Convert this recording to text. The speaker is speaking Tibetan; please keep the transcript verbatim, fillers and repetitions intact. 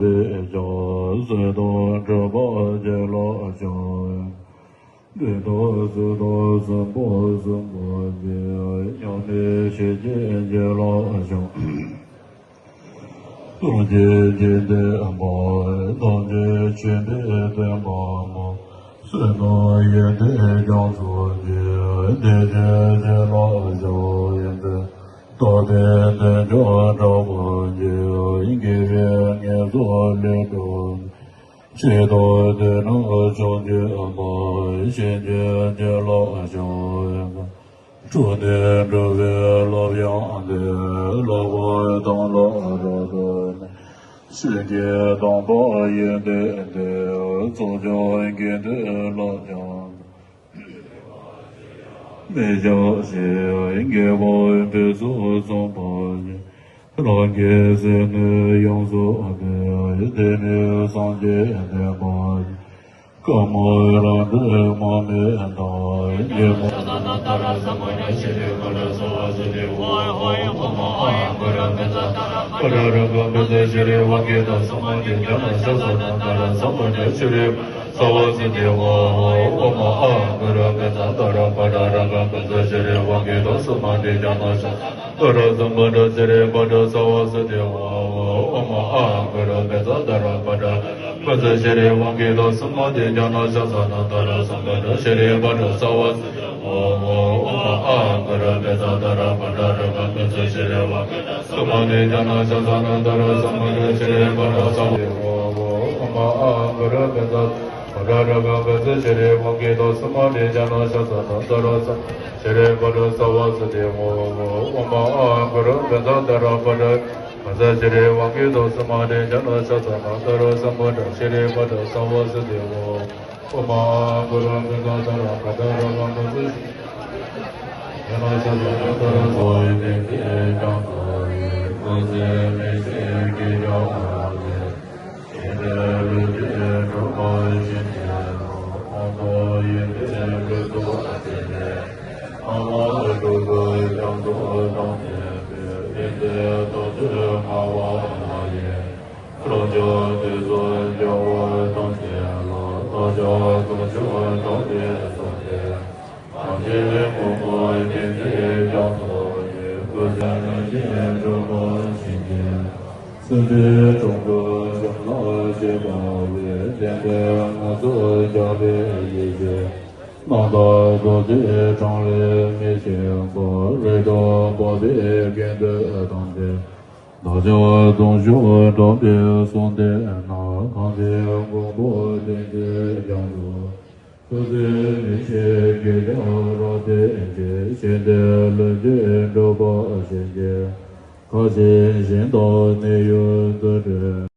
པའི་ཕྱོགས། གསོད་དང་སྒྲུབ་པ་བྱིན་རླབས་ཤོག། འདི་དག་གསོད་དང་གསོད་པ་གསོད་པ་བྱེད། མྱ་ངན་ཞི་བྱེད་བྱིན་རླབས་ཤོག། སངས་རྒྱས་འཇིག་རྟེན་པ། ཐམས་ཅད་མཁྱེན་པའི་སྟོན་པ་མ། བསོད་ནམས་ཡོན་ཏན་རྒྱ་མཚོ་ཆེ། བདེ་གཤེགས་བྱིན་རླབས་ཤོག། ཡོན་ཏན་དག་པའི་དོན་མཆོག་གྲགས་པ་ཆེ། དགེ་བའི་ངལ་སོགས་ལས་གྲོལ། ཆོས་དང་ལྡན་ན་ཕྱོགས་བཅུ་པ། གཤིན་རྗེ་བྱིན་རླབས་ཤོག། འཁྲུལ་སྣང་འགྲོ་བའི་རླབས་ཡང་འདས། ལྷག་པར་དམ་ལ་རབ་བརྟེན་ནས། སེམས་ཅན་དམ་པ་ཡོན་ཏན་ལྡན། ཚོགས་བརྒྱད་དགེ་འདུན་ལ་ཕྱག་འཚལ། མི་སྐྱོ་ཞིང་། དགེ་བ་འབུལ་ཚུལ་མཚུངས་པ་ཡིས། རང་གི་སེམས་ནི་ཡོངས་སུ་བདེ། དེ་ནས་སངས་རྒྱས་བསྟན་པ་ཡི། བཀའ་མ་རམ་འདེགས་མ་སྨད་དང་། ཉོན་མོངས་སེམས་ཅན་གྲོང་དུ་བྱོན་ལ་སྐྱེ་བ་ལས། བདེན་པའི་ངོ་ཚུལ་རྒྱས་པའི་ཡེ་ཤེས། རྣམ་དག་རྡོ་རྗེ་འཕྲིན་ལས་མི་ཤིགས་པ། རིགས་དྲུག་འཕགས་པའི་དགེ་འདུན་ཐམས་ཅད། བདག་ཅག་དོན་མཆོག་གྲུབ་པའི་གསུང་བསྟན་ན། གང་ཚེ་མགོན་པོ་བསྟན་འཛིན་རྒྱ་མཚོ། སྐུ་ཚེ་མི་ཤིགས་བགེགས་ཀྱང་རབ་བསྟེན་ཅིང་། ཞི་བདེ་ལྷུན་གྱིས་གྲུབ་པར་བྱིན་གྱིས། ཁ་ཆེ་ཞིང་དག་ནི་ཡོད་དུ་སྤྲོས།